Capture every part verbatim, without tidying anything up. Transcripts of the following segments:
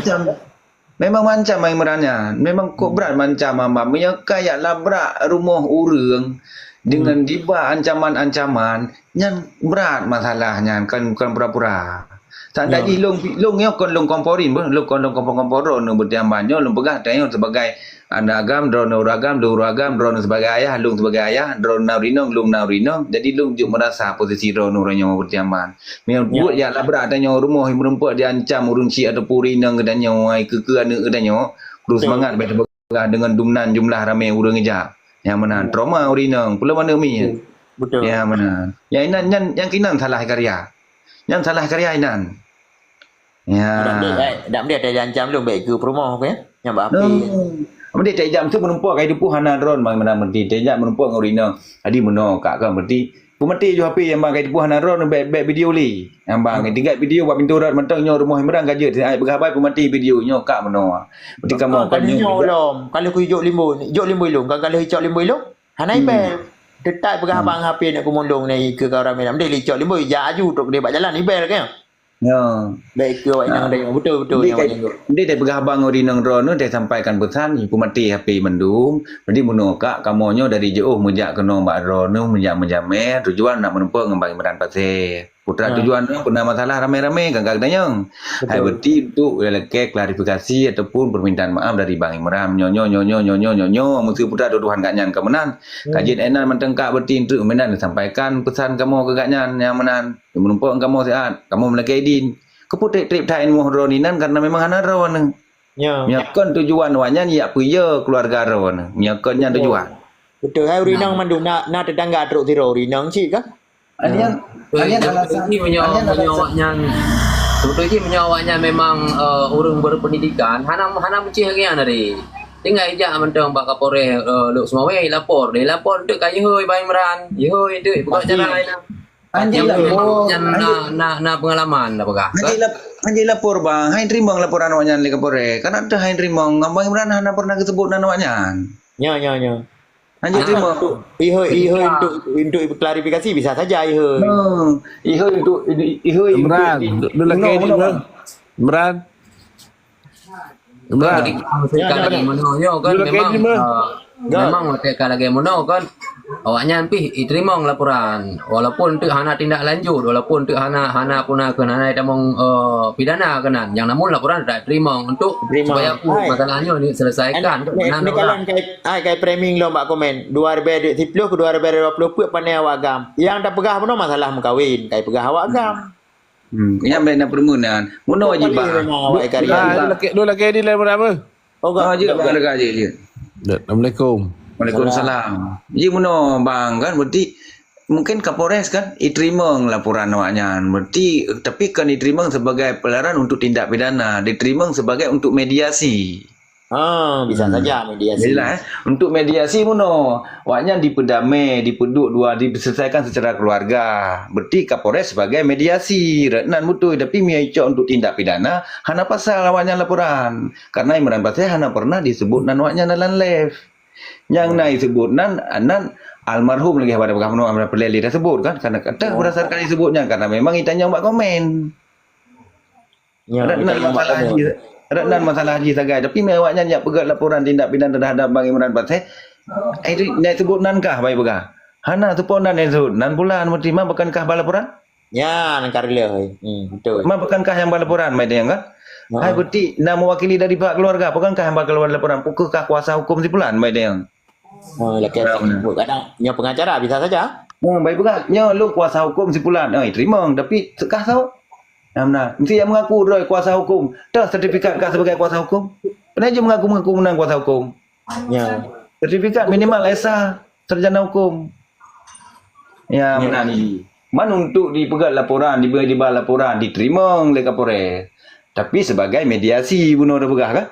Macam, memang macam Imran nyan. Memang kok brat macam hamba. Meunyoe ka jak labrak rumoh ureuëng dengan diba ancaman-ancaman, nyan brat masalah nyan, kan bukan pura-pura. Santadi lôn, lôn nyoe kon lôn komporin beuh, lôn kon lôn kompor-kompor droeneuh beuti hamba nyoe lôn peugah tanyoe sebagai aneuk agam, droeneuh ureuëng agam, lôn ureuëng agam, droeneuh sebagai ayah, lôn sebagai ayah, droeneuh na ureuëng inong, lôn na ureuëng inong. Jadi lôn jeuet meurasa posisi droeneuh uroe nyoe beuti hamba. Meunyoe buet jak labrak tanyoe rumoh meurumpok diancam ureuëng chik ataupun ureuëng inong geutanyoe, ai keu-keu aneuk geutanyoe, kru seumangat bèk teupeugah deungon dumnan jumlah ramé ureuëng ijak. Nyang meunan, trauma ureuëng inong, peulom aneuk miet. Betul. Nyang meunan. Nyang inan, nyan, nyang kinan salah karya. Nyan salah karya inan. Ya. Dak meudik, ai, dak meudik teuancam lôn bèk keu peurumoh, oke? Nyang bak api. Hmm. Meudik teuancam tu meurumpok kai teupeue hana droen bang meunan meuti. Teuancam meurumpok ngon ureuëng inong. Jadi meunoe kak kan meuti. Peumaté ju H P nyang bang kai teupeue hana droen bèk, bèk video lé. Nyang bang kai tinggai video bak pintoe rot mantong nyoe rumoh Imran ka jeuet. Ai peugah haba peumaté video nyoe kak meunoe. Berarti kamoe kan nyoe lom. Kalau ku jok limbo, jok limbo ilong, kan kalau cok limbo ilong. Hana ibel. Tetak peugah bang H P nak kumundong ni ke kau ramai nak. Mending licok limbo ijak aju trok dia bak jalan ibel ke. Ya. Baik ke awak inang tengok. Betul betul. Jadi awak inang tengok. Jadi dia peugah bang ureuëng inong droeneuh dia sampaikan pesan, peumaté H P mandum. Jadi meunoe kak kamoe nyoe dari jeuôh meujak keunoe bak droeneuh meujak meujamé tujuan nak meurumpok ngon bang Imran Pasé. Putra tujuan tu pernah masalah ramai-ramai kan kak tanyong. Hai berarti untuk lelaki klarifikasi ataupun permintaan maaf dari bang Imran nyoe nyoe nyoe nyoe nyoe nyoe nyoe nyoe mesti putra tuduhan kak nyan ke meunan. Kajian enan manteng kak berarti untuk meunan sampaikan pesan kamoe ke kak nyan yang meunan. Meureumpok kamoe siat, kamoe meulakée idin. Keupeue trép-trép that ilmu droe inan karena memang hana droe nyoe. Ya. Nyoe kon tujuan awak nyan yak peue keuluwarga droe nyoe. Nyoe kon nyan tujuan. Betul. Hai ureuëng inong mandum na, na tetangga trok sidroe ureuëng inong cit kan? Alian, alian alasan, alian alasan. Meunyoe awak nyan, betul cit meunyoe awak nyan memang eh, ureuëng berpendidikan, hana hana meucih lagée nyan tadi. Tinggai ijak mantong bak Kapolres eh, Lhokseumawe lapor. Dia lapor tu ka ihoi Bang Imran. Ihoi tu buka cara lain. Anjing lapor, na, na, na pengalaman dah peugah. Anjing lap, anjing lapor bang. Hai teurimong laporan awak nyan lé Kapolres. Karena teuh hai teurimong, Abang Imran hana pernah geusebut nan awak nyan. Nyo, nyo, nyo. Anjing teurimong. Ihoi, ihoi untuk untuk klarifikasi bisa saja ihoi. Hmm. Ihoi untuk ihoi Imran, untuk dulu lagi ni. Imran. Imran. Jadi, kalau saya kata lagée meunoe nyoe kan memang, eh, memang watée ka lagée meunoe kan, awak nyan pih iteurimong laporan. Walaupun tu hana tindak lanjut, walaupun tu hana, hana puna keu hana tamong, eh, pidana keunan. Yang namun laporan tak teurimong untuk supaya masalah nyoe diselesaikan. Ini, ini kalau kai, ai, kai framing lom bak komen. Dua ribu dua puluh ke dua ribu dua puluh peuet pandai awak agam. Yang dah peugah meunoe masalah meukawen, kai peugah awak agam. Hmm, nyan bèk na peureumeun nyan. Meunoe jih bah. Ah, dua laki, dua laki di lain berapa? Oh, jih, jih, jih. Assalamualaikum. Waalaikumsalam. Jih meunoe bang kan berarti mungkin Kapolres kan iteurimong laporan awak nyan. Berarti tapi kan iteurimong sebagai pelaran untuk tindak pidana, diteurimong sebagai untuk mediasi. Ha, bisa saja mediasi. Jelas, eh? Untuk mediasi meunoe, awak nyan dipeudamé, dipeuduek dua, diselesaikan secara keluarga. Berarti Kapolres sebagai mediasi, rot nan beutôi. Tapi meunyoe icok untuk tindak pidana, hana pasal awak nyan laporan. Karena Imran Pasé hana pernah disebut nan awak nyan dalam live. Nyang na disebut nan, nan almarhum lagée haba peugah meunoe, hana peureulée lé tasebut kan? Karena kata berdasarkan disebut nyan, karena memang itanyong bak komen. Rot nan masalah jih, rot nan masalah jih sagai. Tapi meunyoe awak nyan jak peugét laporan tindak pidana terhadap Bang Imran Pasé, eh, itu nyang sebut nan kah bai peugah? Hana, teupeu nan nyang sebut. Nan pula, nan berarti ma bukan kah ba laporan? Nyan ka reuloh. Hmm, betul. Ma bukan kah nyang ba laporan, bai tanyong kan? Hai berarti na mewakili dari pihak keluarga, bukan kah nyang ba keluar laporan? Bukan kah kuasa hukum si pulan, bai tanyong? Oh, lakée kadang nyoe pengacara bisa saja. Oh, baik peugah. Nyoe lôn kuasa hukum si pulan. Oi, teurimong, tapi seukah saut. Nah, meunan. Mesti jak mengaku droe kuasa hukum. Teuh sertifikat kah sebagai kuasa hukum. Pernah je mengaku-mengaku meunan kuasa hukum. Ya. Sertifikat minimal S A, sarjana hukum. Ya, meunan ni. Man untuk dipeugét laporan, diberi diba laporan, diterimong lé Kapolres. Tapi sebagai mediasi bunoe dah peugah kan?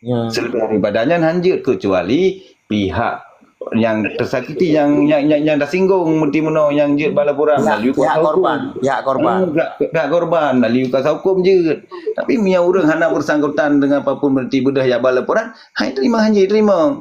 Ya. Seleubeh daripada nyan han jeuet, kecuali pihak nyang tersakiti, nyang, nyang, nyang, nyang tersinggung, meuti meunoe nyang jeuet ba laporan melalui kuasa hukum. Pihak korban, pihak korban. Hmm, pihak, pihak korban melalui kuasa hukum jeuet. Tapi meunyoe ureuëng hana bersangkutan dengan apapun berarti beudôh jak ba laporan, hai terima han jeuet terima.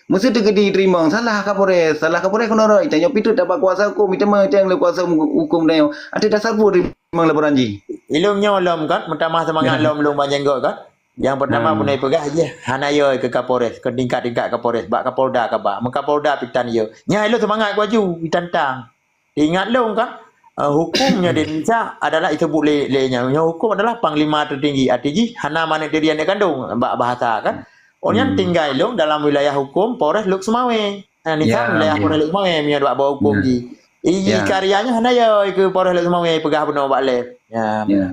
Meuseuti keudi terima, salah Kapolres, salah Kapolres keunoe rot, tanyoe pih teuk dapat kuasa hukum, itama itang lé kuasa hukum tanyoe. Até dasar peue terima laporan jih? Ilong nyoe lom kan, meutamah semangat lom lôn ban jenggot kan? Nyang pertama, hmm, peureulèe peugah jih, hana yö keu Kapolres, keu tingkat-tingkat Kapolres, bak Kapolda kaba. Meukapolda pih tan yö. Nyan lôn seumangat laju, itantang. Ingat lôn kan, eh, huköm nyoe di Indonesia adalah disebut lé, lé nyan. Nyoe huköm adalah panglima tertinggi. Arti jih, hana manusia aneuk kandong, bak bahasa kan. Oh, nyan, hmm, tinggai lôn dalam wilayah huköm Polres Lhokseumawe. Nah, Nizam, ya, wilayah, ya, Polres Lhokseumawe, meunyoe bak bawah huköm, ya, jih. Iji, ya, karya nyoe hana yö keu Polres Lhokseumawe peugah bunoe bak lé. Ya. Ya.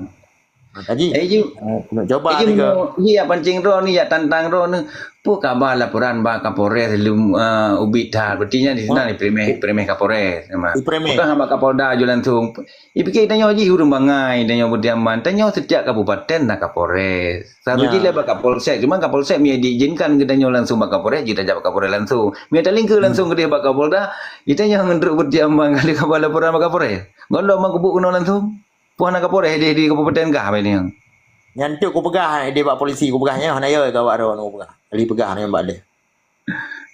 Haji, eh, ju, eh, nak cuba eh, ju tiga. Mau, ji yak pancing droe ni, yak tantang droe ni. Peue kaba laporan bak Kapolres lum, eh, ubit that. Berarti nyan di sinan, oh, di Primeh, Primeh Kapolres, nama. Di Primeh. Bukan bak Kapolda ju langsung. Ipike tanyoe jih ureueng bangai, tanyoe Beudiaman. Tanyoe setiap kabupaten na Kapolres. Selalu, ya, ji lé bak Kapolsek. Cuma Kapolsek mie diizinkan keu tanyoe langsung bak Kapolres, ji tajak bak Kapolres langsung. Mie talingkeu langsung, hmm, keudeh bak Kapolda, ji tanyoe ngon trok Beudiaman kali kaba laporan bak Kapolres. Gohlom mah kubu keunoe langsung. Peue hana Kapolres di, di kabupaten kah, Abang Niang? Nyan tu kupeugah di bak polisi, kupeugah nyan hana yö ka awak droe, kupeugah. Kali peugah nyan bak lé.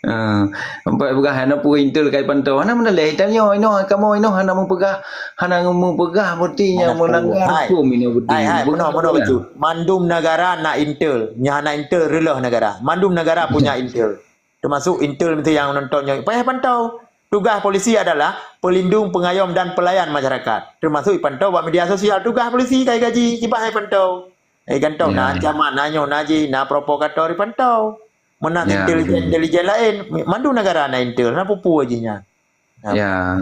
Ah, sampai peugah hana peue intel kai pantau. Hana meunaleh tanyoe inoe, kamoe inoe hana meupeugah, hana meupeugah berarti nyang meulanggar hukum inoe berarti. Hai, hai, bunoe, bunoe bacut. Mandum negara na intel. Nyang hana intel reuloh negara. Mandum negara punya intel. Termasuk intel meusti nyang nonton nyoe. Payah pantau. Tugas polisi adalah pelindung, pengayom dan pelayan masyarakat. Termasuk ipantau bak media sosial. Tugas polisi kai gaji, kiban hai pantau. Hai gantong, ya, na ancaman, na nyoe, na jih, na provokator ipantau. Meunan, ya, intelijen, intelijen laén, mandum negara na intel, na peue-peue jih nyan. Ya.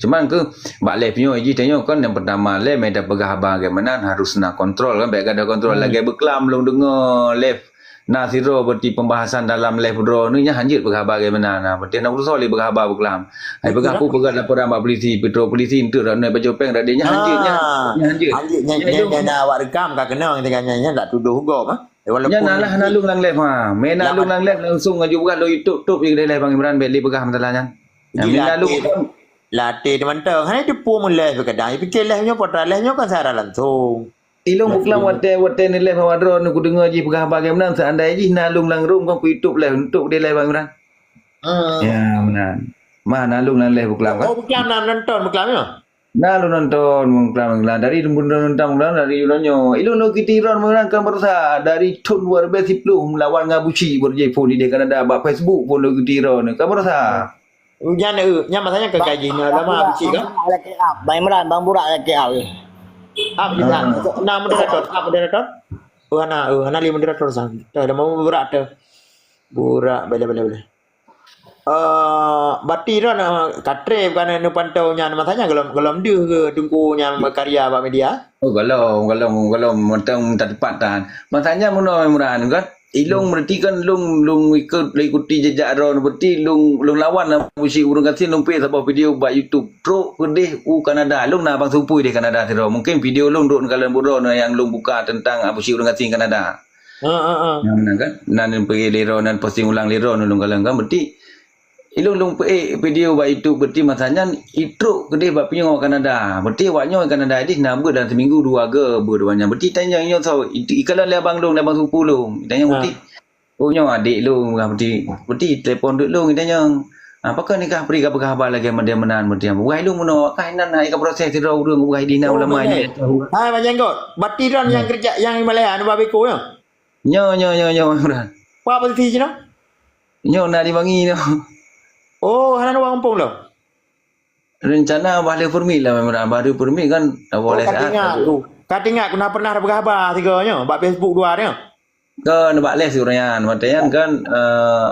Cuman keu bak lé pinyuh jih tanyoe kan yang pertama lé meda peugah haba bagaimana harus na kontrol kan, bèk gada kontrol. Hmm. Lagèe beuklam lôn deungoe lé na sidroe berarti pembahasan dalam live droe ni nyan hanjeuet peugah haba bagaimana. Berarti na urusan lé peugah haba beuklam. Hai peugah peue peugah laporan bak polisi, peutro polisi enteuk dak na bajô péng dak nyan hanjeuet nyan. Ah, nyan hanjeuet. Hanjeuet nyan, nyan, nyan, nyan awak rekam ka keunong dengan nyan, nyan tak tuduh gob ah. Walaupun nyan alah na lôn lam live ha. Mena lôn lam live langsung aju peugah lôn YouTube, top je keudeh live Bang Imran bèk lé peugah masalah nyan. Ji latih, latih teumantong. Hana teupeu meuleh beukadang. Ipike leh nyoe, putra leh nyoe kan siaran langsung. Ilong buklam watèe, watèe neuleh awak droe neukudeungoe jih peugah haba geuh meunan, seandai jih na lôn lam room kan ku YouTube leh untuk dileh Bang Imran. Hmm. Ya, meunan. Mah na lôn lam leh buklam kan? Oh, buklam na nonton buklam nyoe? Na lôn nonton buklam, buklam. Dari lôn nonton buklam dari uroe nyoe. Ilong lôn kitiron meunan kan barosa dari thon dua ribèe siploh melawan ngon Abusyik baru jih phon di Kanada bak Facebook phon lôn kitiron kan barosa. Nyan, eh, nyan masa nyan ka gaji nyan lama Bang Burak, Abusyik kan? Bang Burak lagi up. Bang Imran, Bang Burak lagi up. Up juga. Ah. Na moderator, up moderator. Oh, hana, oh, hana lé moderator sang. Dah, dah mau Burak tu. Burak, boleh, boleh, boleh. Eh, berarti dah na, katre bukan anu pantau nyan masa nyan golom, golom deuh ke Teungku nyan berkarya bak media? Oh, golom, golom, golom, mantong tak tepat tan. Masa nyan meunoe Imran kan? Ilong berarti kan lôn, lôn ikut, lôn ikuti jejak droe berarti lôn, lôn lawan Abusyik Ureueng Gasien lôn pi saboh video bak YouTube. Trok keudeh u Kanada, lôn na abang sepupu di Kanada sidroe. Mungkin video lôn duek neukalon buet droe nyang lôn buka tentang Abusyik Ureueng Gasien Kanada. Ha, ha, ha. Nah, meunan kan? Nan peugi lé droe, nan posting ulang lé droe lôn kalon kan. Berarti ilong lôn peuék video bak YouTube berarti masa nyan itrok keudeh bak pinyueng awak Kanada. Berarti awak nyoe Kanada dih na beuet dalam seminggu dua ga beuet awak nyan. Berarti tanyong nyoe soe, i-, ikalon lé abang lôn, lé abang sepupu lôn. Tanyong berarti, oh, nyoe adék lôn, berarti, berarti telepon duek lôn, tanyong. Ah, pakon nikah pri ka peugah haba lagèe model meunan, berarti. Bukai lôn meunoe, kai nan hai ka proses sidroe ureueng bukai dih na ulama nyoe. Hai, Bang Jenggot, berarti droe nyang kerja, nyang Malaya, anu bak beko nyoe? Nyoe, nyoe, nyoe, nyoe, Imran. Peue posisi jinoe? Nyoe na di Bangi nyoe. Oh, hana dua gampông lom? Rencana bah lheueh permit lah, Imran. Bah lheueh permit kan, oh, ka tinggai ku. Ka tinggai ku na pernah peugah haba sigoe nyoe bak Facebook dua nyoe. Kan bak leh si ureueng nyan, mata nyan kan, eh,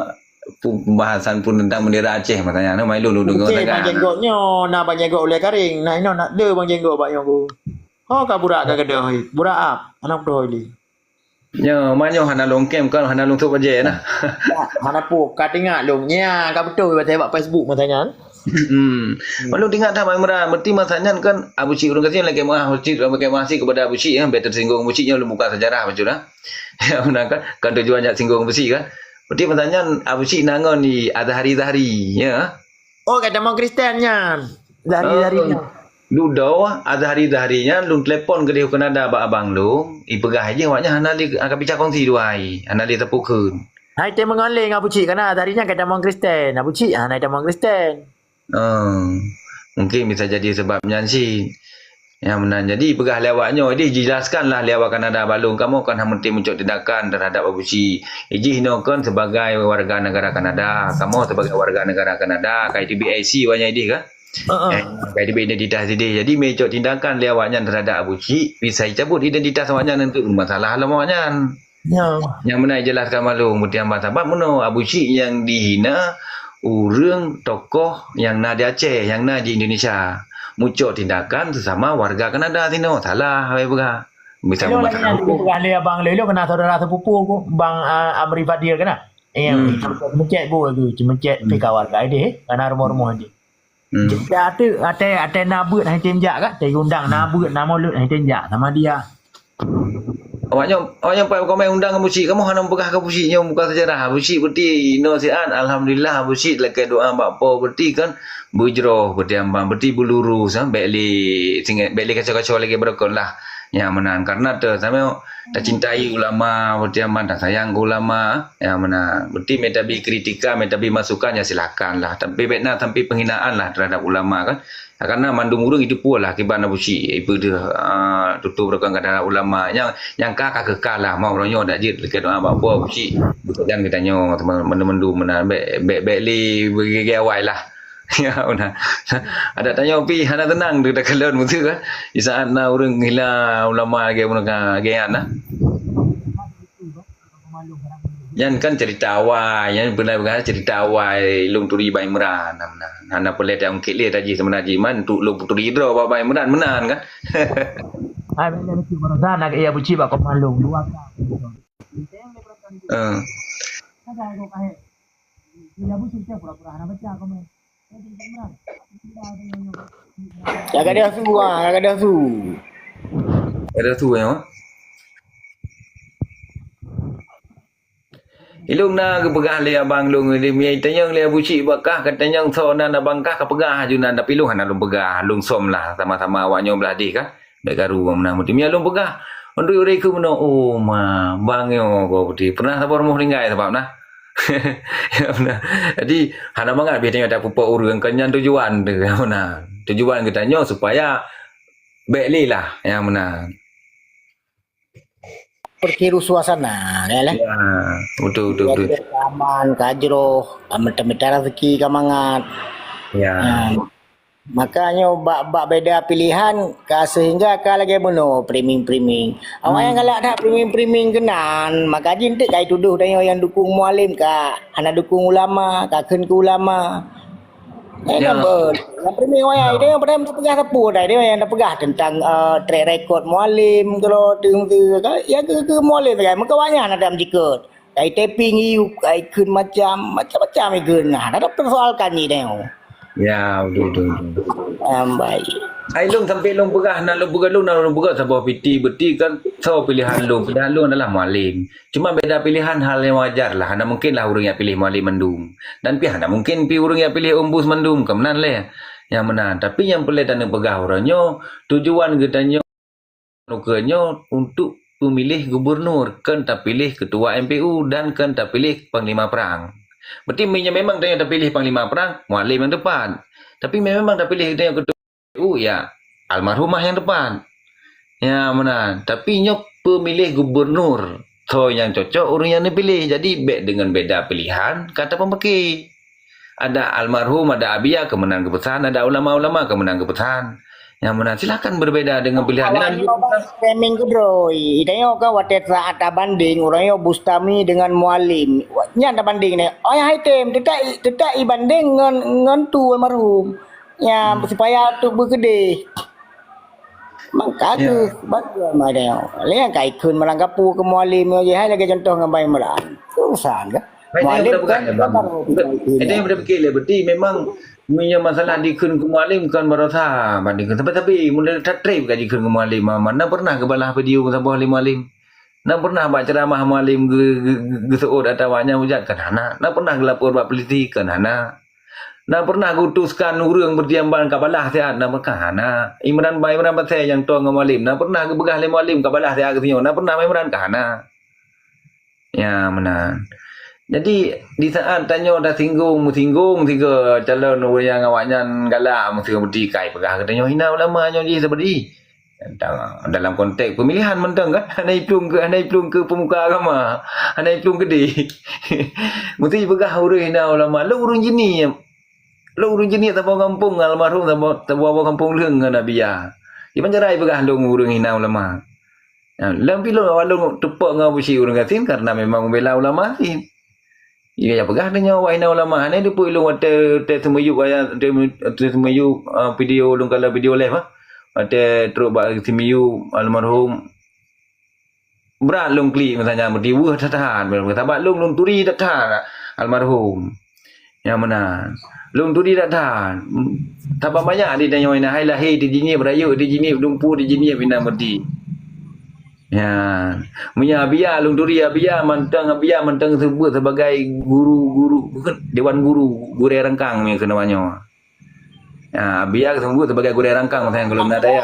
pu-, pembahasan pun tentang bendera Aceh mata nyan, mai lôn, lôn deungoe. Bang Jenggot nyoe, na Bang Jenggot ulèe karing, na inoe na le Bang Jenggot bak nyoe ku. Oh, ka Burak ka gadoh, Burak ap, aneuk beutôi lé. Nyoe, ma nyoe hana lôn kem kan, hana lôn sôk bajèe nah. Hana peue, ka teuingat lôn. Nya, ka beutôi watèe bak Facebook masa nyan. Hmm. Lôn teuingat that Bang Imran, berarti masa nyan kan Abusyik Ureueng Gasien lagèe meu'ah, Abusyik lagèe meu'ah kepada Abusyik, ya, bèk tersinggung Abusyik nyoe lôn buka sejarah bacut dah. Ya, beuna kan? Kan tujuan jak singgung Abusyik kan. Berarti masa nyan Abusyik na ngon di Azhari Zahri, ya. Oh, ka tamong Kristen nyan. Zahri, Zahri nyan. Dudoe Azhari, Zahri nyan lôn telepon keudeh u Kanada bak abang lôn, ipeugah jih awak nyan hana lé, ka bisa kongsi dua hari, hana lé tapeukeun. Hai, teumeung ngon lé ngon Abusyik, kana Azhari nyan ka tamong Kristen. Abusyik hana tamong Kristen. Oh, mungkin bisa jadi sebab nyan cit. Nyang meunan. Jadi peugah lé awak nyoe, jadi jelaskanlah lé awak Kanada bak lôn, kamoe kan hana meusti meucok tindakan terhadap Abusyik. Ijih inoe kan sebagai warga negara Kanada, kamoe sebagai warga negara Kanada, ka iteubiet I C awak nyan ideh kan. Eh, ka iteubiet identitas ideh. Jadi meucok tindakan lé awak nyan terhadap Abusyik, bisa icabut identitas awak nyan untuk masalah lom awak nyan. Ya. Nyang meunan jelaskan bak lôn, meuti hamba, sabab meunoe Abusyik nyang dihina ureuëng tokoh nyang na di Aceh, nyang na di Indonesia. Meucok tindakan sesama warga Kanada sinoe, salah hai peugah. Bisa Ilong lagèe nyan hukum. Peugah lé abang lé, ilong kena saudara sepupu ku, Bang, ah, Amri Fadil kena. Eh, hmm. Mencet bu tu, mencet hmm. Tiga warga dia, eh, kena rumah-rumah dia. Hmm. Jadi, ate, ate, ate na beuet hai tem jak kan? Ate undang na beuet, na mulod hai tem jak sama dia. Awak nyoe, awak nyoe pai komen undang Abusyik, kamoe hana peugah keu Abusyik nyoe bukan sejarah. Abusyik berarti inoe siat, alhamdulillah Abusyik lakèe doa bak Po berarti kan beujroh, berarti ambang, berarti beulurus, ha? Bèk lé singet, bèk lé kacau-kacau lagi beureukat lah. Nyang meunan karena teu sampoe tacintai ulama, berarti ambang tasayang keu ulama. Nyang meunan. Berarti meutabri kritikan, meutabri masukan, ya silakan lah. Tapi bèk na sampai penghinaan lah terhadap ulama kan. Karena mandum ureuëng itu pun lah akibat Abusyik, ipeudeuh, ah, tutoe beureukat keu ulama. Nyang, nyang ka, ka keu ka lah. Mau uroe nyoe dak jeuet lakèe doa bak Po Abusyik. Dan geutanyoe mandum-mandum meunan bèk, bèk, bèk lé beugigèe awai lah. Ya, meunan. Adak tanyoe pih hana teunang teuh takalon beutôi kan. Di saat na ureuëng hila ulama lagèe meunan, lagèe nyan nah. Nyan kan cerita awai, nyan pernah peugah cerita awai lôn turi Bang Imran. Nah, nah, hana peureulèe taungkit lé tajih seumeunan jih man untuk lôn turi droe bak Bang Imran meunan kan. Hai, bèk lé baroesa nak iya Abusyik bak koma lôn dua ka. Eh. Jaga dia su, ah, jaga dia su. Ada tu ya. Ilung na geupeugah lé abang lôn, lé mie tanyong lé Abusyik bak kah, ka tanyong soe nan abang kah ka peugah aju nan, tapi lôn hana lôn peugah, lôn som lah sama-sama awak nyoe blah deh kah. Bèk karu meunan meuti. Mie lôn peugah, ondoi ureueng keu meunoe, oh ma, bang nyoe goh putih. Pernah saboh rumoh tinggai sabab nah. Ya, beuna. Jadi, hana mangat bih tanyoe tapeupo ureueng, kon nyan tujuan teuh, ya, beuna. Tujuan geutanyoe supaya bèk lé lah, ya, beuna. Perkeruh suasana, ya lah. Ya, betul, betul, betul. Ka aman, ka jroh, ka mita-mita raseuki, ka mangat. Ya. Ya. Maka nyoe bak, bak beda pilihan ka sehingga ka lagèe bunoe priming-priming. Awak nyang galak that priming-priming keunan, maka jih enteuk ka jitudoh tanyoe nyang dukung Mualem ka hana dukung ulama, ka kheun keu ulama. Eh, ya. Nyang priming awak nyang, nyang peugah sapeue dah, nyang peugah tentang, eh, track record Mualem, kalau tu, tu, kan, ya, ke, ke Mualem sagai. Maka awak nyan ada jikheun. Kai taping iyup, kai kheun macam, macam-macam ikheun. Nah, dak persoalkan nyoe. Ya, betul, betul, betul. Em, baik. Ai lôn sampai lôn peugah, na lôn peugah lôn, na lôn peugah saboh piti beuti kan, soe pilihan lôn. Pilihan lôn adalah Mualem. Cuma beda pilihan hal yang wajar lah. Hana mungkin lah ureueng nyang pilih Mualem mandum. Dan pih hana mungkin pih ureueng nyang pilih Ombus mandum. Keunan lé. Nyang meunan. Tapi nyang peureulèe taneuk peugah uroe nyoe, tujuan geutanyoe Ukeue nyoe untuk pemilih gubernur, kon tapiléh ketua M P U dan kon tapiléh panglima perang. Berarti meunyoe memang tanyoe tapiléh panglima perang, Mualem nyang tepat. Tapi memang tapiléh tanyoe ketua M P U, ya, almarhumah nyang tepat. Ya, meunan. Tapi nyoe pemilih gubernur, soe nyang cocok ureueng nyang neupiléh. Jadi, bèk deungon beda pilihan ka tapeumaké. Ada almarhum, ada Abia keu meunan geupeusan, ada ulama-ulama keu meunan geupeusan. Nyang meunan silahkan berbeda dengan pilihan. Awak nyoe kan framing keudroe. Tanyoe kan watèe saat tabanding, uroe nyoe Bustami dengan Mualem. Nyan tabanding nyoe. Oh, nyang item, teutap, teutap ibanding ngon, ngon tu almarhum. Ya, hmm, supaya tu beukeudeh. Maka tu, ya, bagus mah dia. Lé nyang ka ikheun malam kapu keu Mualem nyoe, hai lagèe contoh ngon Bang Imran. Susah kan? Hai, Mualem kan, ya, Bang. Itu yang berpikir lah, berarti memang punya masalah dikheun keu Mualem bukan baroesa banding keu tapi-tapi, mula tatrip ka dikheun keu Mualem, mana pernah geubalah video saboh lé Mualem? Na pernah bak ceramah Mualem ge-, ge-, ge-, geuseuôt atawa nyang hujat? Kan hana. Na pernah geulapor bak polisi? Kan hana. Na pernah geutuskan ureueng beutiamban ka balah siat? Na pernah? Hana. Imran ba-, Imran Pasè nyang toe ngon Mualem, na pernah geupeugah lé Mualem ka balah siat geutanyoe? Na pernah Imran? Ka hana. Ya, meunan. Jadi, di saat tanyoe tasinggung, meusinggung sigoe calon ureueng nyang awaknyan galak, meusinggung beuti kai peugah geutanyoe hina ulama nyoe jih seperti. Dalam konteks pemilihan mantong kan, hana iplueng keu, hana iplueng keu pemuka agama, hana iplueng keudeh. Mesti jipeugah ureuëng hina ulama, lôn ureuëng jeunieb. Lôn ureuëng jeunieb saboh gampông ngon almarhum, saboh, saboh gampông lheueng ngon Abiya. Di mana cara jipeugah lôn ureuëng hina ulama? Nah, lôn pi lôn awak lôn teupok ngon Abusyik ureuëng gasien karena memang membela ulama gasien. Iya, ya peugah tanyoe awak hina ulama. Hana deupeu lôn watée, watée seumiyup ayat, watée, watée seumiyup, ah, video lôn kala video live, ah. Watée trok bak seumiyup almarhum, brat lôn klik misalnya, meuti weueh that-that. Sabab lôn, lôn turi that-that almarhum. Nyang meunan. Lôn turi that-that. Sabab banyak di tanyoe inan, hai lahé di jinyeb, rayeuk di jinyeb, dumpu di jinyeb inan meuti. Ya. Meunyoe Abiya, lôn turi Abiya mantong, Abiya mantong sebut sebagai guru-guru, bukan, dewan guru, gurée rangkang meunyoe keunoe nyoe. Ha, Abiya geuseumeubeuet sibagai gurée rangkang masa nyang golom na daya.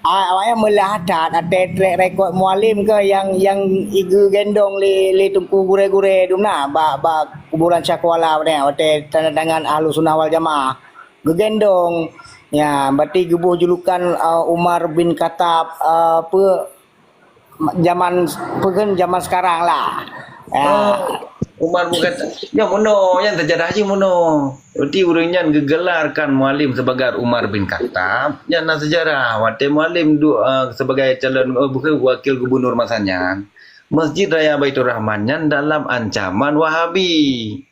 Ah, awaknyan meulah that, até trek rekod Mualem keuh nyang, nyang igeugendong lé, lé teungku gurée-gurée dum na bak, bak kuburan Syakuala watée, watée tanda tangan Ahlussunnah wal Jamaah. Geugendong. Ya, berarti geuboh julukan, ah, Umar bin Khattab, ah, peue, zaman, peue kheun zaman sekarang lah. Ya. Oh, Umar bin Khattab. Nyan meunoe, nyan seujarah jih meunoe. Berarti ureuëng nyan geugelarkan Mualem sibagai Umar bin Khattab, nyan na seujarah. Watée Mualem duek, eh, sibagai calon, eh, bukan, wakil gubernur masa nyan, Masjid Raya Baiturrahman nyan dalam ancaman Wahabi.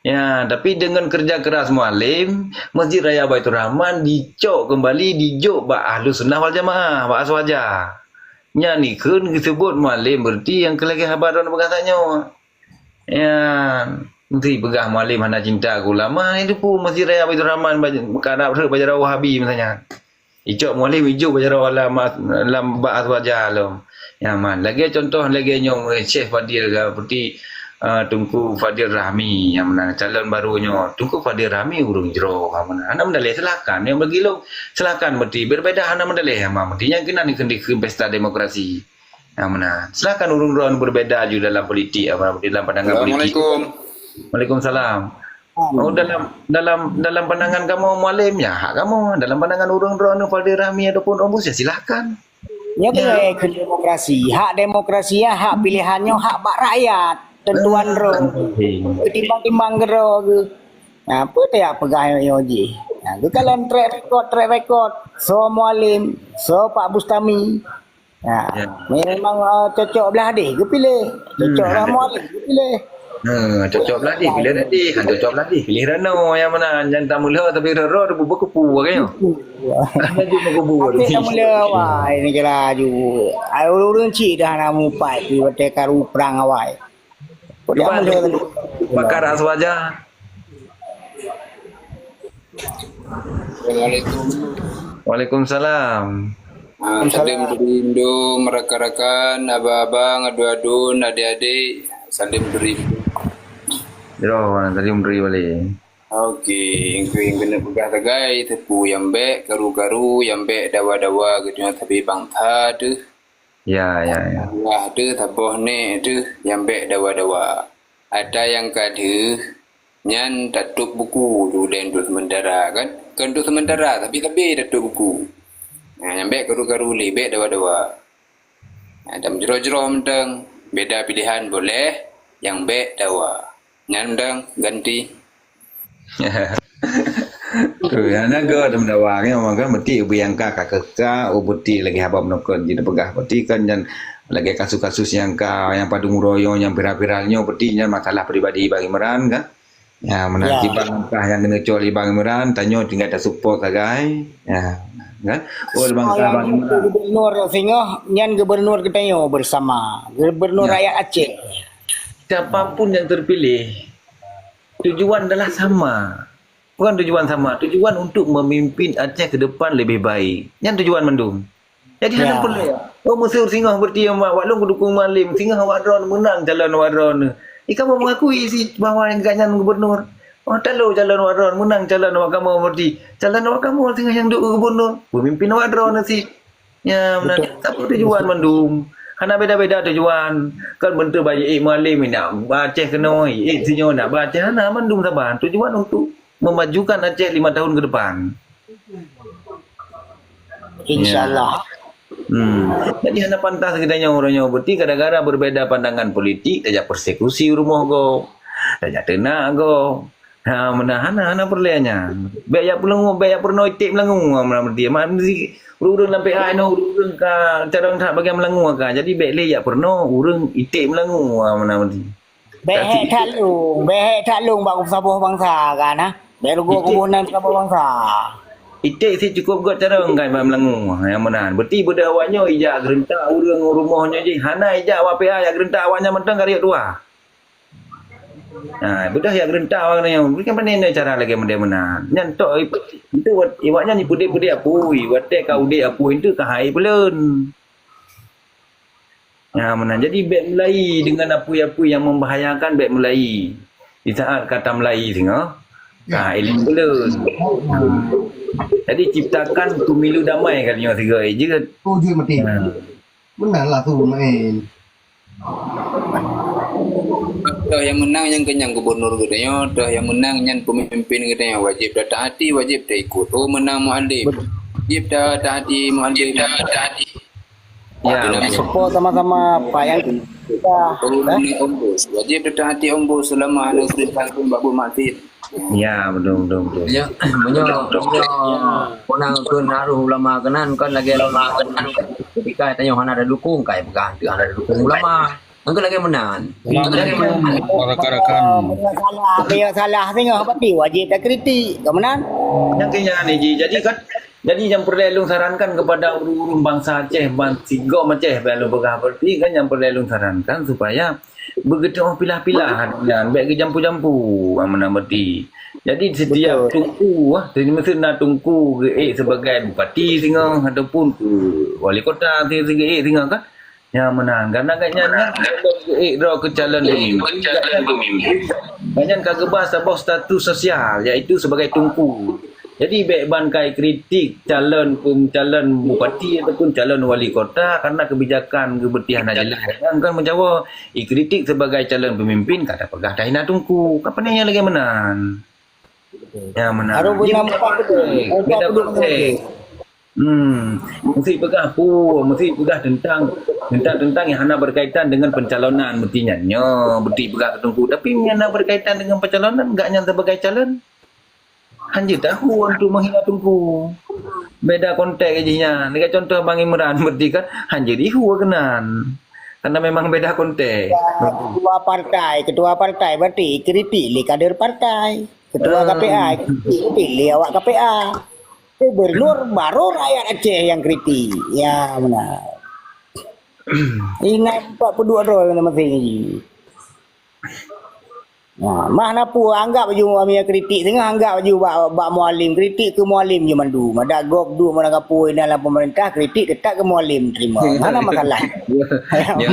Ya, tapi dengan kerja keras Mualem, Masjid Raya Baiturrahman dicok kembali, dijok bak Ahlussunnah wal Jamaah, bak Aswaja. Nyan ikheun geuseubuet Mualem, berarti nyang keu lagée haba droeneuh peugah tanyoe. Ya, meusti peugah Mualem hana cinta keu ulama, itu pun Masjid Raya Baiturrahman baj-, karab rhot bak jaroe Wahabi misalnya. Icok Mualem ijok bak jaroe lam, lam bak Aswaja lom. Ya, man. Lagée contoh lagée nyoe, Syekh Fadil ka, seperti, ah, Teungku Fadil Rahmi, nyang meunan calon baru nyoe. Teungku Fadil Rahmi ureuëng jroh, ha, meunan. Hana meudaleh, silakan. Nyang bagi lom, silakan meuti. Berbeda hana meudaleh, ha, meuti. Nyang keunan dikheun pesta demokrasi. Ha, meunan. Silakan ureuëng droeneuh berbeda ju dalam politik, ha, meunan, dalam pandangan politik. Assalamualaikum. Waalaikumsalam. Oh, dalam, dalam, dalam pandangan kamoe Mualem, ya hak kamoe. Dalam pandangan ureuëng droeneuh Fadil Rahmi ataupun Ombus, ya silakan. Nyoe keuh kheun demokrasi. Hak demokrasi nyan, hak pilihan nyoe, hak bak rakyat. Tentuan droe. Ketimbang-timbang keudroe geuh. Nah, peue tayak peugah nyoe jih. Nah, geukalon trek rekod, trek rekod. Soe Mualem, soe Pak Bustami. Nah, memang, ah, cocok blah deh geupiléh. Cocok lah Mualem geupiléh. Ha, cocok belah deh, pilih tadi. Ha, cocok belah deh, pilih Rano nyang mana? Nyang tak mula tapi Rano tu bubuh kupu agaknya. Laju kubu. Tapi tak mula awai ni kira laju. Ai ureuëng cik dah nak mupat di watée karu perang awai. Kok tak mula. Pakar Aswaja. Assalamualaikum. Waalaikumsalam. Ah, salim dari Indo, rakan-rakan, abang-abang, adun-adun, adik-adik. Salim dari Indo. Yo, salim dari balik. Okey, engkau yang kena peugah tagai, tepu yang baik, karu-karu, yang baik dawa-dawa, gitu, tapi bangsa tu. Ya, ya, ya. Allah tu, saboh nek tu, yang baik dawa-dawa. Ada yang ka deuh, nyan tatôp buku tu dan untuk sementara kan. Kan untuk sementara, tapi tapi tatôp buku. Nah, nyang bèk karu-karu lé, bèk dawa-dawa. Nah, dan jroh-jroh mantong, beda pilihan boleh, nyang bèk dawa. Nyan mantong ganti. Tu, nyang na go dawa nyoe, maka meuti ubé nyang ka, ka keuka, ubé ti lagèe haba meunokot jipeugah, meuti kan nyan lagèe kasus-kasus nyang ka, nyang padum uroe nyoe, nyang viral-viral nyoe, meuti nyan masalah pribadi Bang Imran kan. Ya, meunan kiban langkah nyang geuneucok lé Bang Imran, tanyoe tinggai tasupport sagai. Ya, kan? Oh, langkah Bang Imran. Gubernur singoh, nyan gubernur geutanyoe bersama. Gubernur rakyat Aceh. Siapapun yang terpilih, tujuan adalah sama. Bukan tujuan sama, tujuan untuk memimpin Aceh ke depan lebih baik. Nyan tujuan mandum. Jadi hana peureulèe. Oh, meuseu singoh berarti wak lôn kudukung Mualem, singoh awak droeneuh meunang calon awak droeneuh. Ika mau mengakui si bahwa gobnyan gubernur. Oh, talo calon awak droeneuh meunang calon awak kamoe berarti. Calon awak kamoe singoh nyang duek gubernur. Pemimpin awak droeneuh si. Ya, meunan. Tapi tujuan mandum. Hana beda-beda tujuan. Kan bentuk baik Mualem nak ba Aceh keunoe, eh, sinyoe nak ba Aceh, hana mandum saban. Tujuan untuk memajukan Aceh lima tahun ke depan. Insya Allah. Hmm. Jadi hana pantas geutanyoe uroe nyoe, berarti gara-gara berbeda pandangan politik tajak persekusi rumoh gob, tajak teunak gob. Ha, meunan hana, hana peureulée nyan. Bék jak peuleungu, bék jak peurunoe iték meulangu, ha, meunan berarti. Mak meusti ureuëng-ureuëng lam P A inoe ureuëng ka carông that bagian meulangu ka. Jadi bék lé jak peurunoe ureuëng iték meulangu, ha, meunan berarti. Bék hék that lông, bék hék that lông bak saboh bansa ka na. Bék rugoe kubu nan saboh bansa. Iték sit cukôp göt carông kan bak meulangu, ha, nyang meunan. Berarti beudôh awak nyoe ijak geureuntak ureuëng rumoh nyoe jih, hana ijak awak P A jak geureuntak awak nyan mantong ka riôh tuha. Ha, beudôh jak geureuntak awak nyan, bukon pane cara lagée model meunan. Nyan tok, itu wat-, awak nyan jipeudeh-peudeh apui, watée ka udeb apui itu ka hai peulon. Ha, meunan. Jadi bék mulai dengan apui-apui yang membahayakan, bék mulai. Di saat ka tamulai singoh, ka ileng peulon. Jadi ciptakan pemilu damai ka nyoe sigoe jeuet. Oh, jeuet mati. Ha. Meunan lah tu main. Toh nyang meunang nyang kenyang gubernur geutanyoe, toh nyang meunang nyan pemimpin geutanyoe wajib tataati, wajib taikut. Oh meunang Mualem, wajib tataati Mualem. Ya, betul. Support sama-sama apa yang kita, oh, eh? Meunang Ombos, wajib tataati Ombos selama hana perintah pun bak buet maksiat. Ya, betul, betul, betul. Ya, meunyoe, meunyoe meunang keu harôh ulama keunan kan lagée ulama keunan. Ketika tanyoe hana ada dukung, kai peugah teu hana ada dukung ulama. Engkau lagée meunan. Assalamualaikum, rakan-rakan. Bila salah, bila salah singoh berarti wajib takritik, ka meunan? Nyang keu nyan, Ji. Jadi kan, jadi nyang peureulée lôn sarankan kepada ureuëng-ureuëng bansa Aceh, ban sigom Aceh, ban lôn peugah berarti kan nyang peureulée lôn sarankan supaya beugeuteuoh pilah-pilah nyan, bék geujampu-jampu, ah, meunan berarti. Jadi setiap, betul, tungku, ah, meusti na tungku geuék sebagai bupati singoh ataupun keu wali kota si-, si geuék singoh kan. Ya, meunan. Karena gobnyan nyan geuék droe keu calon pemimpin. Gobnyan ka geuba saboh status sosial, yaitu sebagai tungku. Jadi, bék ban kai kritik calon pem-, calon bupati ataupun calon wali kota karena kebijakan geubeutih hana jelas. Kan, kan menjawab, ikritik sebagai calon pemimpin, ka tapeugah tahina tungku. Ka pane nyang lagée meunan. Ya, meunan. Harus beri nampak betul. Beda konteks. Hmm, mesti peugah pu, mesti peugah tentang, tentang, tentang yang hana berkaitan dengan pencalonan, mesti nyan nyoe, mesti peugah ke tungku. Tapi yang hana berkaitan dengan pencalonan, enggak nyan sebagai calon. Hanya tahu untuk menghina tungku. Beda konteks jih nyan. Lagée contoh Bang Imran berarti kan, hanya dihu keunan. Karena memang beda konteks. Ketua partai, ketua partai berarti kritik lé kader partai. Ketua, ah, K P A, kritik lé awak K P A. Gubernur baru rakyat Aceh yang kritik. Ya, benar. Ingat empat puluh dua droe nama sini. Nah, mah na pu anggap ju kami kritik tengah anggap ju bak, bak Mualem, kritik ke Mualem je mandum. Ada gob duek mana kapui dalam pemerintah kritik tetap ke Mualem terima. Mana masalah? Ya, ya,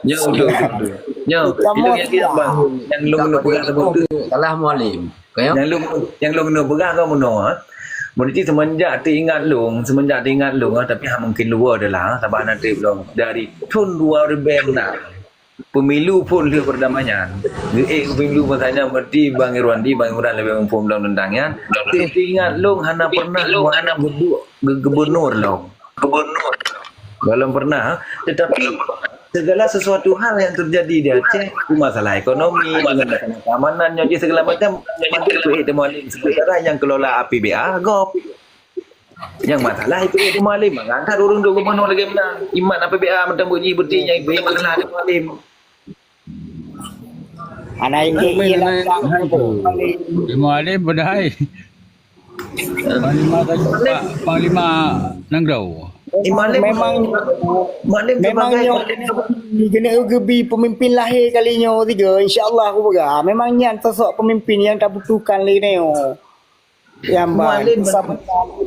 ya, betul, betul. Ya, itu yang kita bahas. Yang lu kena pegang tu. Salah Mualem. Kaya? Yang lu, yang lu kena pegang kau menoa. Berarti semenjak teringat long, semenjak teringat long, ah, tapi ha mungkin luar dah lah, sabar nanti belum. Dari tahun dua ribu enam. Pemilu pun lheueh perdamaian. Geuék pemilu masa nyan berarti Bang Irwandi, Bang Imran lebih muphom dalam tentang nyan. Teuingat long hana pernah geuduek ge-, gubernur long. Gubernur. Belum pernah. Tetapi segala sesuatu hal yang terjadi di Aceh, masalah ekonomi, dengan masalah keamanan, nyoe je segala macam, mandum geuék teuh Mualem. Sementara yang kelola A P B A, gob. Nyang masalah itu, itu Mualem. Ngangkat ureuëng duk gubernur lagée meunan. Imat A P B A mantong buet jih berarti nyang itu masalah itu Mualem. Anak ini Mualem, ialah hai tu. Mualem padahai. Panglima, Pak, Panglima Nanggroe. Mualem memang, Mualem memang sebagai nyoe kena geubi pemimpin lahé kali nyoe tiga. Insya Allah aku peugah. Memang nyan sosok pemimpin yang tabutuhkan lé nyoe. Yang Mualem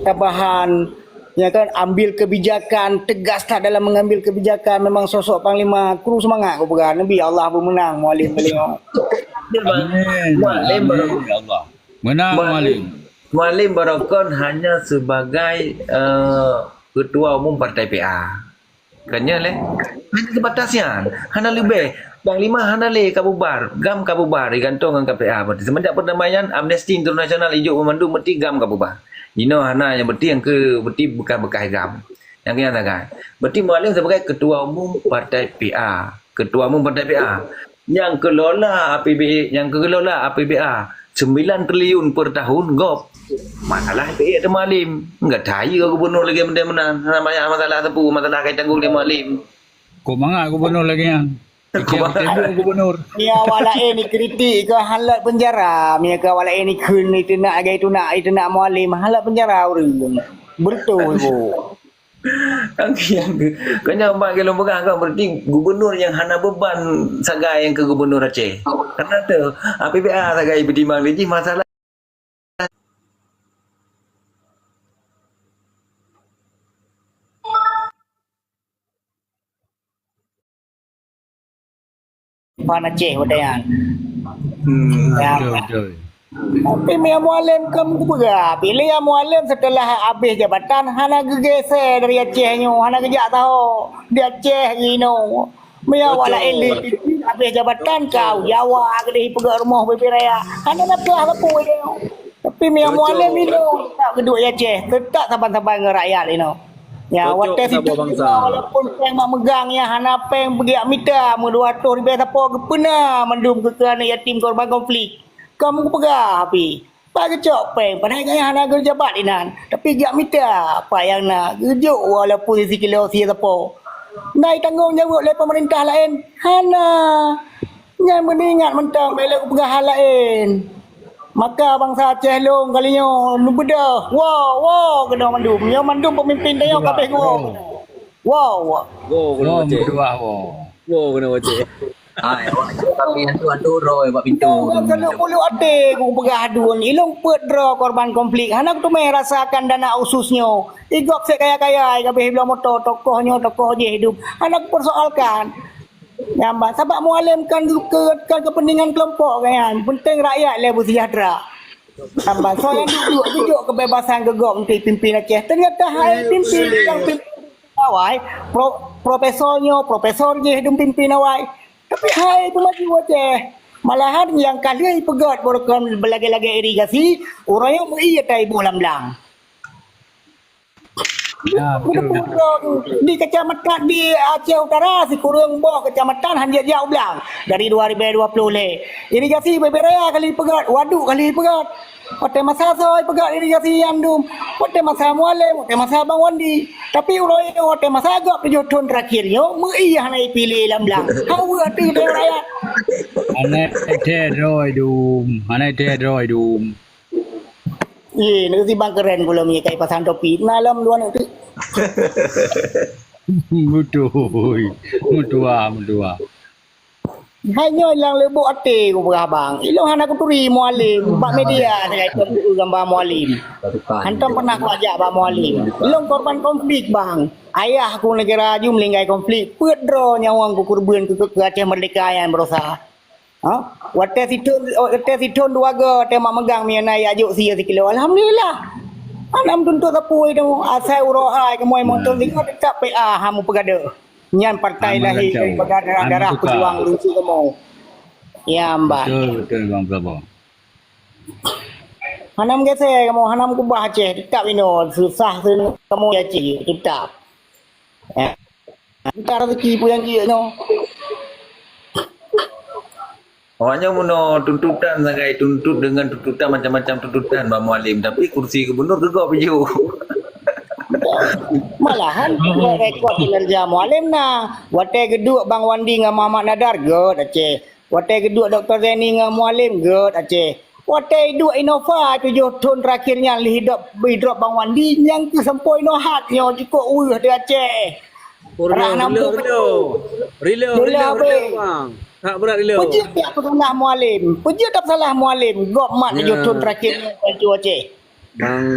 tabahan, ya kan, ambil kebijakan, tegas that dalam mengambil kebijakan, memang sosok panglima, kru semangat aku peugah, Nabi Allah pemenang, Mualem paling. Amin. Mualem baru. Amin, ya Allah. Menang, Mualem. Mualem. Mualem baru kon hanya sebagai, eh, ketua umum partai P A. Kan nyan lé. Hanya sebatas nyan. Hana leubeh. Panglima hana lé ka bubar. GAM ka bubar. Digantung ngon K P A. Berarti semenjak perdamaian, Amnesty International ijok meumandum berarti GAM ka bubar. Jinoe hana nyang berarti nyang keu berarti bekas-bekas GAM. Nyang keunyan sagai. Berarti Mualem sebagai ketua umum partai P A. Ketua umum partai P A. Nyang kelola A P B A, nyang kelola A P B A sembilan triliun per tahun gob. Masalah P A atau Mualem. Enggak tahu gubernur lagi meunan. Hana banyak masalah sapeue, masalah kai tanggung di Mualem. Kok mangat gubernur lagi nyan? Kok mangat? Sibuk gubernur. Meunyoe awak laén dikritik keu hana lé penjara, meunyoe keu awak laén dikheun diteunak lagèe teunak, diteunak Mualem, hana lé penjara ureueng. Beutôi, Bu. Kan kian ke? Kan nyang ban lôn peugah kan, berarti gubernur nyang hana beban sagai nyang keu gubernur Aceh. Karena tu, A P B A sagai beutimang lé jih masalah. Ban Aceh watèe nyan. Hmm. Ya. Betul, betul. Tapi meunyoe Mualem kan kupeugah, bila Mualem setelah habéh jabatan hana geugeusé dari Aceh nyoe, hana geujak saho di Aceh jinoe. Meunyoe awak laén lé habéh jabatan keu Jawa keudéh peugöt rumoh bubé raya. Hana na peugah sapeue jinoe. Tapi meunyoe Mualem inoe teutap geuduek di Aceh, teutap saban-saban ngon rakyat inoe. Ya, watèe situ walaupun péng mak meugang nyan hana péng beugiak mita, meu dua reutôh ribèe sapo geupeuna mandum keu aneuk yatim korban konflik. Ka meupeugah pih, pat geucok péng, padahai gobnyan hana geujabat inan. Tapi jak mita apa nyang na, geujok walaupun sikilo sie sapo. Na jitanggong jaweueb lé peumeurintah laén? Hana. Nyan meuingat mantong, bèk lé kupeugah hal laén. Maka bansa Aceh lôn kali nyoe neubeudôh. Woe, woe keunoe mandum. Nyoe mandum peumimpin tanyoe ka abéh woe. Woe, woe. Woe keunoe Aceh. Woe keunoe Aceh. Hai, awak cok kami hantu-hantu roh bak pintu. Nyoe ka keuneuk buluk até kupeugah dun. Ilôn peuet droe korban konflik. Hana kuteumé rasakan dana otsus nyoe. Igob sép kaya-kaya, ka abéh bloe moto, tokoh nyoe, tokoh jéh hidup. Hana kupeusoalkan. Nyan ban, sabab Mualem kan, ke-, kan kepentingan kelompok kan. Penting rakyat lé beusejahtera. Nyan ban, soe nyang duek-duek jujok kebebasan keu gob untuk pimpin Aceh. Ternyata hai pimpin, nyang pimpin awai, pro-, profesor nyoe, profesor jih dum pimpin awai. Tapi hai peumaju Aceh. Malahan nyang ka lheueh peugöt program lagèe-lagèe irigasi, uroe nyoe meu-ie tai boh lam blang. Ya, betul, betul. Di kecamatan di Aceh Utara, sikureueng boh kecamatan hana jak u blang dari dua ribu dua puluh lé. Irigasi bubé raya ka lheueh peugöt, waduk ka lheueh peugöt. Watèe masa soe peugöt irigasi nyan dum. Watèe masa Mualem, watèe masa Bang Wandi. Tapi uroe nyoe watèe masa gob tujoh thon terakhir nyoe, meu-ie hana jipiléh lam blang. Hana weueh ateueh rakyat. Hana thèe droe dum, hana thèe droe dum. Ye, neu si Bang Keren pula meunyekai pasang topi. Na lam luwa neu tu. Beutôi. Meutuah, meutuah. Hai nyoe nyang leubok até kupeugah bang. Ilôn hana kuturi Mualem bak media sagai keu gamba Mualem. Hantom pernah kuajak bak Mualem. Ilôn korban konflik bang. Ayah ku neugara aju meuninggai konflik. Peuet droe nyawöng kukeureubeuen keu, keu Aceh Merdeka nyang beurosa. Ha? Watèe sithon, watèe sithon dua go, watèe mak meugang mie na jak jok sie sikilo. Alhamdulillah. Hana meutuntut sapeue itu. Asai uroe hai kamoe mantong singoh teutap P A ha mupeugadôh. Nyan partai lahé daripada darah-darah peujuang lungsu kamoe. Ya, mbak. Betul, betul, Bang Prabowo. Hana meugeusé kamoe, hana meukubah Aceh, teutap inoe, susah kamoe Aceh, teutap. Ya. Minta rezeki peue nyang jeuet nyoe. Awak nyoe meunoe tuntutan sagai tuntut dengan tuntutan macam-macam tuntutan Bang Mualem, tapi kursi gubernur keu gob jok. Malahan rekod kinerja Mualem na. Watèe geuduek Bang Wandi ngon Muhammad Nadar, göt Aceh. Watèe geuduek Doktor Zaini ngon Mualem, göt Aceh. Watèe iduek Innova tujoh thon terakhir nyan lheuh idrop, idrop Bang Wandi, nyang keuh sampoe inoe hat nyoe jikok weueh di Aceh. Rah na reload, reload. Reload, reload, reload, bang. Hak berat reload. Peujeuet pihak peusalah Mualem. Peujeuet pihak peusalah Mualem. Gob mat tujoh thon terakhir nyoe di Aceh. Bang,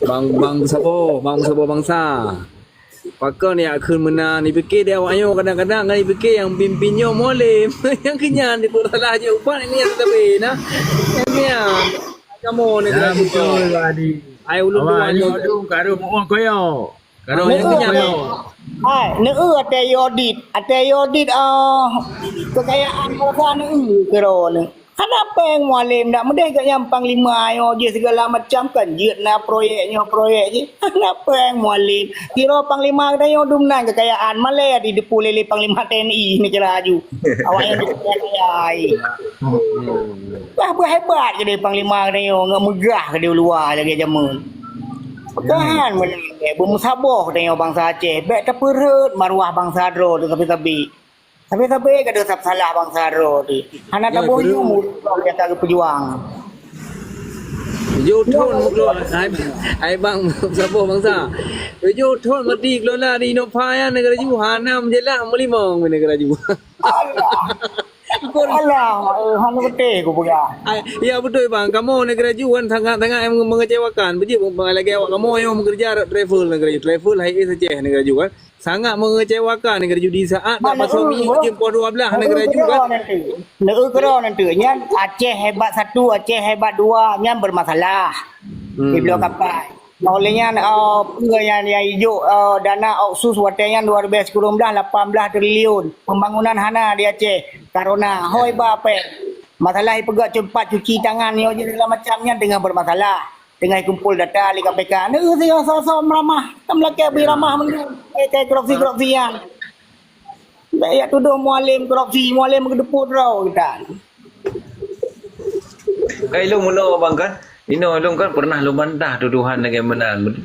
bang, bang Sabo, bang Sabo bangsa. Pakon jak kheun meunan, jipike di awak nyoe kadang-kadang kan jipike nyang pimpin nyoe Mualem. Nyang keu nyan dipeusalah jih ubat ini nyang teutabé nah. Nyang keu nyan. Kamoe ni. Ya, betul, Pak Adi. Ai ulôn awak dua nyoe dum ka rôh muoh koyo. Ka rôh nyang keu nyan. Hai, neu ateuh audit, ateuh audit, ah, kekayaan bangsa neu keudroe neu. Hana péng Mualem, nak meudeh geuh nyang panglima nyoe jih segala macam kan jeuet na proyek nyoe proyek jih. Hana péng Mualem. Kiro panglima geutanyoe dum nan kekayaan, malée di depu lé panglima T N I ni kira laju. Awak nyan kaya-kaya ai. Bah beuhebat keudeh panglima geutanyoe, ngon meugah keudeh u luwa lagée jameun. Peugah han meunang, beumeusaboh geutanyoe bansa Aceh, bék tapeurhot maruah bansa droe teuh sabe-sabe. Sabe-sabe ka desya salah bansa droe teuh. Hana taboh yum ureuëng ka geupeujuang. Tujoh thon meukeulok, hai, hai bang, saboh bansa. Tujoh thon mati kelola di Innova nyan, neugara ju hana meujeulaih meulimong neugara ju. Alah. Alah, eh, hana beutôi kupeugah. Ai, ya beutôi bang, kamoe neugara ju kan sangat-sangat yang mengecewakan. Beujeuet bang lagée awak kamoe nyang meukeureuja rot travel neugara ju. Travel Highway Aceh neugara ju kan. Sangat mengecewakan neugara ju di saat dah pasok minyeuk jeuem poh dua belas neugara ju kan. Neu keudroe nanti. Nyan Aceh hebat satu, Aceh hebat dua, nyan bermasalah. Hmm. Di Blok Kapai. Nah, oleh nyan, uh, peue nyan yang ijuk, uh, dana otsus watée nyan dua ribu sepuluh belas lapan belas triliun. Pembangunan hana di Aceh. Karena hoi ba péng. Masalah ipeugah cepat cuci tangan nyoe je segala macam nyan tengah bermasalah. Teungoh kumpul data lé K P K. Neu sigoe soe-soe meuramah. Tam lakée bri ramah mandum. Eh, kai korupsi-korupsi nyan. Bèk jak tudoh Mualem korupsi, Mualem geudeupu droe geutan. Kai lôn meunoe bang kan. Inoe lôn kan pernah lôn bantah tuduhan lagèe meunan.